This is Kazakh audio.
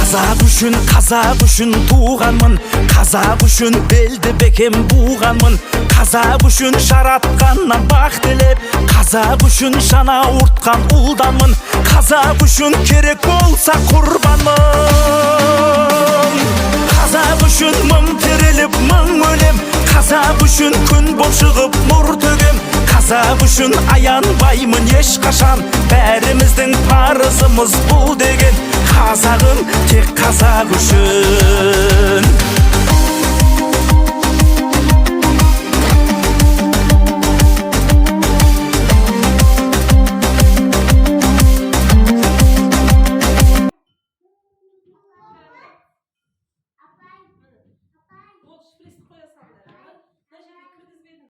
Қазақ үшін, қазақ үшін туғанмын, қазақ үшін белді бекем буғанмын, қазақ үшін жаратқаннан бақ тілеп, қазақ үшін жан ауыртқан ұлданмын, қазақ үшін керек болса құрбанмын. Қазақ үшін мың тіріліп, мың өлем, қазақ үшін күн боп шығып нұр төгем, қазақ үшін аянбаймын ешқашан, бәріміздің парызымыз бұл деген. Қазағым тек қазақ үшін.